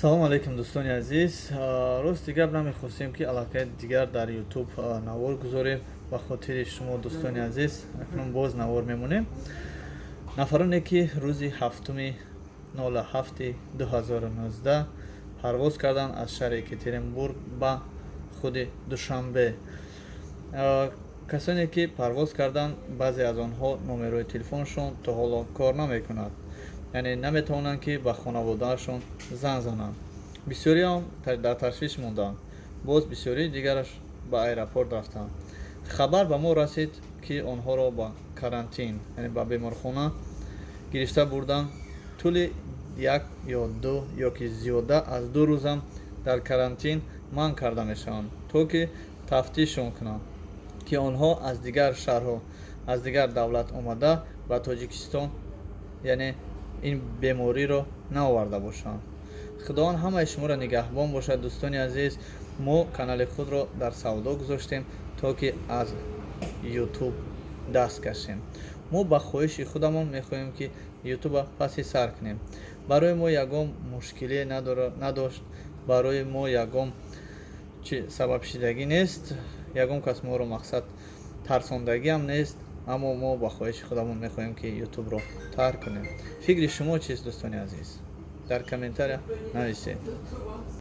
Салому алейкум, дӯстони азиз. Рости гап, намехостем, ки аллакай дигар дар Ютуб навор гузорем. Ба хотири шумо, дӯстони азиз, акнун боз навор мемонем. Нафароне, ки рӯзи 7-уми 07-2019 парвоз карданд аз шаҳри Екатеринбург ба худи Душанбе, касоне ки парвоз карданд, баъзе аз онҳо номерои телефоншон то ҳоло кор намекунад, яъне наметавонанд, ки ба хонаводаашон занг зананд. Бисёриам дар ташвиш монданд. Боз бисёрии дигараш ба аэропорт рафтанд. Хабар ба мо расид, ки онҳоро ба карантин, яъне ба беморхона гирифта бурданд. Тӯли як ё ду ё ки зиёда аз 2 рӯзам дар карантин манъ карда мешаванд, то ки тафтишшон кунанд, ки онҳо аз дигар шаҳрҳо, аз дигар давлат омада ба Тоҷикистон, яъне ин бемориро наоварда бошанд. Худованд ҳамаи шуморо нигаҳбон бошад. Дӯстони азиз, мо канали худро дар савдо гузоштем, то ки аз Ютуб даст кашем. Мо ба хоҳиши худамон мехоҳем, ки Ютуба паси сар кунем. Барои мо ягон мушкилие надошт, барои мо ягон чи сабабшидагӣ нест, ягон кас моро мақсад тарсондагиам нест, аммо мо ба хоҳиши худамон мехоҳем, ки Ютубро тарк кунем. Фикри шумо чист, дӯстони азиз? Дар комментария нависед.